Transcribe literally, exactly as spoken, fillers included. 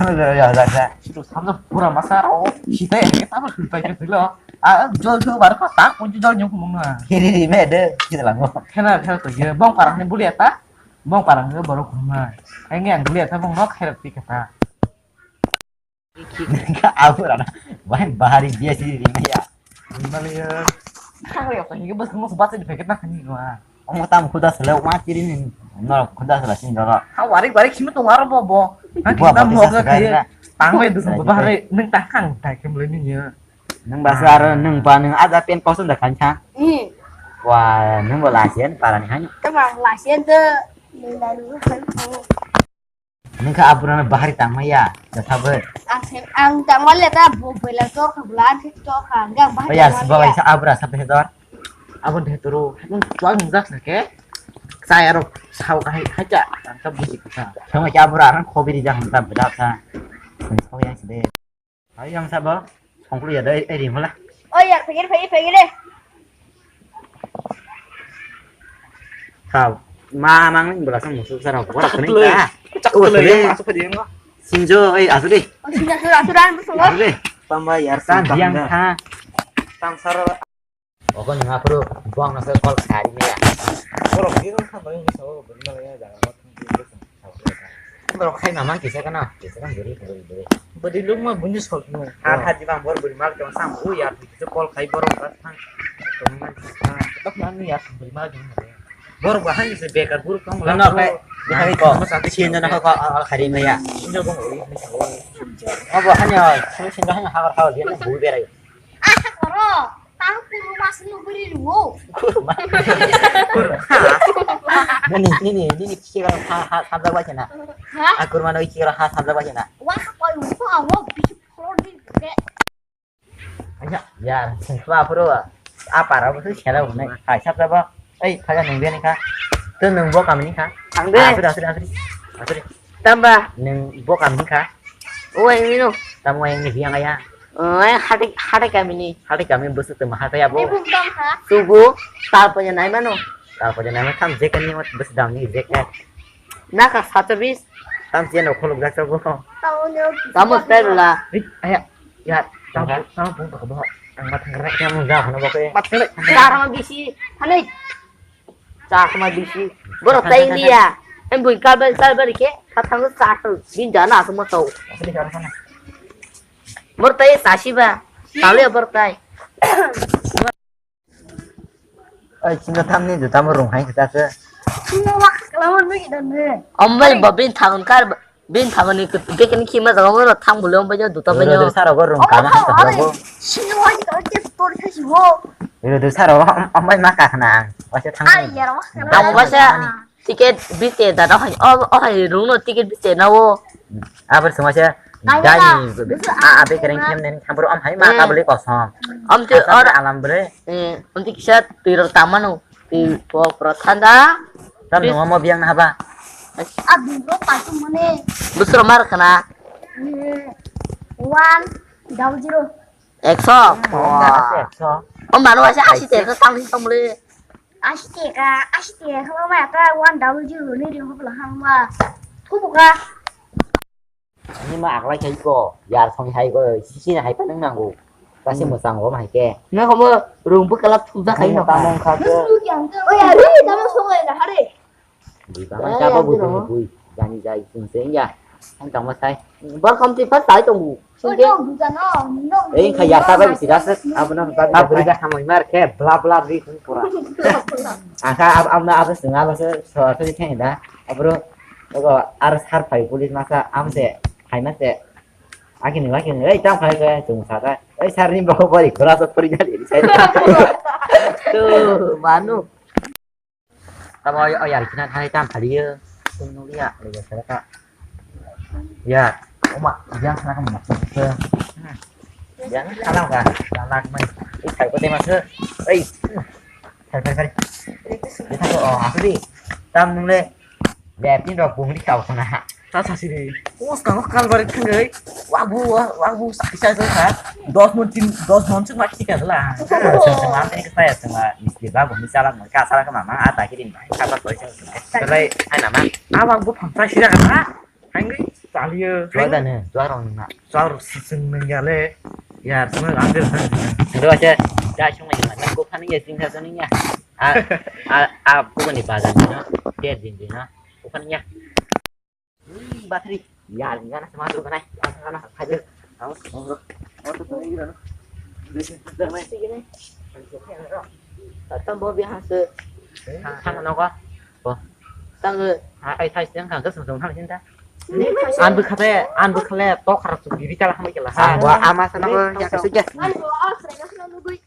Samjak pura masa o. Sitai ke tamo sultai ke tulo. A jol jol bar ko tak pun jol nyung kumung na. Kiri ri me de kita lango. Khena khena to ye bong parang ni bulia ta. Bong parang ni borok kumung na. Ai nge ang bulia ta bong rok khairap ti kata. Nengka abu rana. Wah bahari dia sih ri me ya. Mali ya. Khairap ta ni bos mo bas di paket na khani wa. Omo tam khuda sele ma chiri ni. No khuda sele sin doro. Ha warik warik simi tong aro bo bo. Ha bo kita mo ga khaye. Tang me du bahari neng ta khang ta kem le ni ya. Neng basa aro neng pa neng aja pen kosom da khan cha. Hmm. Wa neng bo lasian parani hanyo. Tama lasian de neng lalu. Neng kha aburana bahari tangmaya da sabe. Ang se ang tangmale ta bo bela to kha bla an to kha ga bahari. Oya tangmale sibo ya. Sa abura sabe dor. Abon de turu neng tuang jak na ke. Saya ro sao ka hai hai cha ang ta buji ka. Sama kya abura ran khobiri ja hanta bela sa. Sao yang sebe. Hai yang sabo, songklu ya dai, eh, rimala. Oh ya, pergi, pergi, pergi deh. Kau, ma mang ni bela sang musuh sarang, gua tak kuning ta. Cak kuning, masuk ke dia enggak? Sinjo, eh, asu deh. Oh, sinjo, asu, asu, asu, asu. Asu deh. Tambah ya, sang biang ta. Tang sar. Oko nung aphuru buang no se call khari maya. Borok bini no sambai ni sao bini no ya jaga mo thung bini no sao. Borok khai mama kisa kana, kisa kan beri beri beri. Beri lung ma bunyi sok no. Ha ha di bang bor beri mal kama sam u ya kisa call khai borok ba thang. Tong man kisa. Tak man ya beri mal kama. Borok ba han se bekar guru kong la. No khai. Di khai ko. Sin jana ko al khari maya. Sin jana ko. Abo han ya. Sin jana han ha ha dia bu berai. Asa koro, tang kurma sunu beri luo. Kurma. Kurma. Nini, nini, nini kira ha, ha, sabda baca na. Ha? Aku rumah noi kira ha, sabda baca na. Wah, kau lupa awak bisu kolor di buke. Aja, ya, sengkla apa ro? Apa ro? Apa sih kira mana? Hai, sabda ba? Ei, kaya nunggu ni ka. Tuh nunggu kami ni ka. Tangde. Asuri, asuri, asuri. Asuri. Tamba. Nung bo kami kha? O, ang mino. Tamo yang ni biang aya? O, ang hati, hati kami ni. Hati kami bus tu mahal kaya bo. Ni bung dong kha? Sugu, tal paja nai mano. Tal paja nai mano, tam jek ni mat bus dam ni jek. Na ka sato bis. Tam sia no kholok jak bo. Tamo ni. Tamo style la. Rik, aya. Ya, tam, tam bung tak bo. Ang mat ngerak yang mung jauh na bo ke. Mat ngerak. Tar ma bisi. Hanai. Chakma bisi. Borok tai India. Em bui kalbai kalbai ke. Khathang sa to. Din jana asmo to. Borok tai sasi ba. Tale borok tai. Ai, chinta thamni juta mo rung hai kita se. Chinta wak kalaman bagi dan ne. Ambai babin thagon kar. Bini thamani bekeni khima jaga mo thang bole ambai ja duta bai. Rwdwk saro go rung kama hang tong bo. Sini wai ka ke story kha si bo. Rwdwk saro ambai ma ka khna ang. Waisa thang. Ai yar wak kana. Amo waisa ticket bite da da hai. O hai rung no ticket bite na o. Abar suma se. Dani a a bekereng khem nen kham bro am hai ma ka bole kosom. Am te or alam bre. Eh, unti kisa twi rok tangmano. Twi pok rok thanda. Tam nungo mo biang na haba. Abdul rok pasu mane. Busro mar khana. One double zero. Ekso. Ekso. O mano asa asi te ekso tang si tomle. Asi te ka, asi te ka ma ka one double zero ni ri hobla hang ma. Thubu ka. Ani ma aklai khai ko, yar song hai ko, sisi na hai pa nang nango. Kasi mo sang ko ma hai ke. Na ko mo rung bu kalap thuja khai no. Tamong kha ke. Oi, ari, tamong song ai na hare. Di ba ma cha ba bu bu. Jani jai sing sing ya. Ang tang ma sai. Bar kam ti pa sai tong bu. Sing ke. Ei kha ya ta ba bisi das. Abna ba. Abri ga hamai mar ke bla bla ri kun pura. Aka ab abna abas ngabas so so khe da. Abro. Ogo ar sar phai police masa amse phai mase. Akini akini ei tang phai ke chung sa ta. Ei sar ni bo bori khora so thori na di sai. Tu manu. Tamo o yar kina thai tam phali yo. Tum nu ya le ya sa ta. Ya, oma yang sana kamu masuk ke. Yang sana ka, sana mai. Ei phai ko te mas. Ei. Phai phai phai. Ye ta ko o asli. Tam nung le. Lepin rok bungli kau sana. Ta sasi de. Os kang kal bari thangoi. Wa bu wa wa bu sakisa sa sa. Dos mon tin dos mon sung ma khika la. Sa sa ma te ka sa ya sa ma. Misti ba bu mi sala ma ka sala ka mama ata ki din ba. Ka ba koi sa. Lai ai na ma. A wa bu phang sa sira ka. Hang ni. Aliyo. Chua da ne, chua rong na. Chua rong sising nang ya le. Ya, semua ambil kan. Ndo aja, da sung mai ma, ko phani ya sing sa sung ya. A, a, a, ko ni bazar ni no. Ter din din no. Ko phani ya. Battery. Ya, ya na sama tu kanai. Ana, ana, hajar. Au, au, au. Tam bo biha se. Thang no ko. Bo. Tang. Ha, ai thai siang kang kesung sung thang sin ta. An bu khate, an bu khale to khara su biri kala hamai kala. Ha, wa ama sana ko ya kasu ke. An bo a sai na nugui.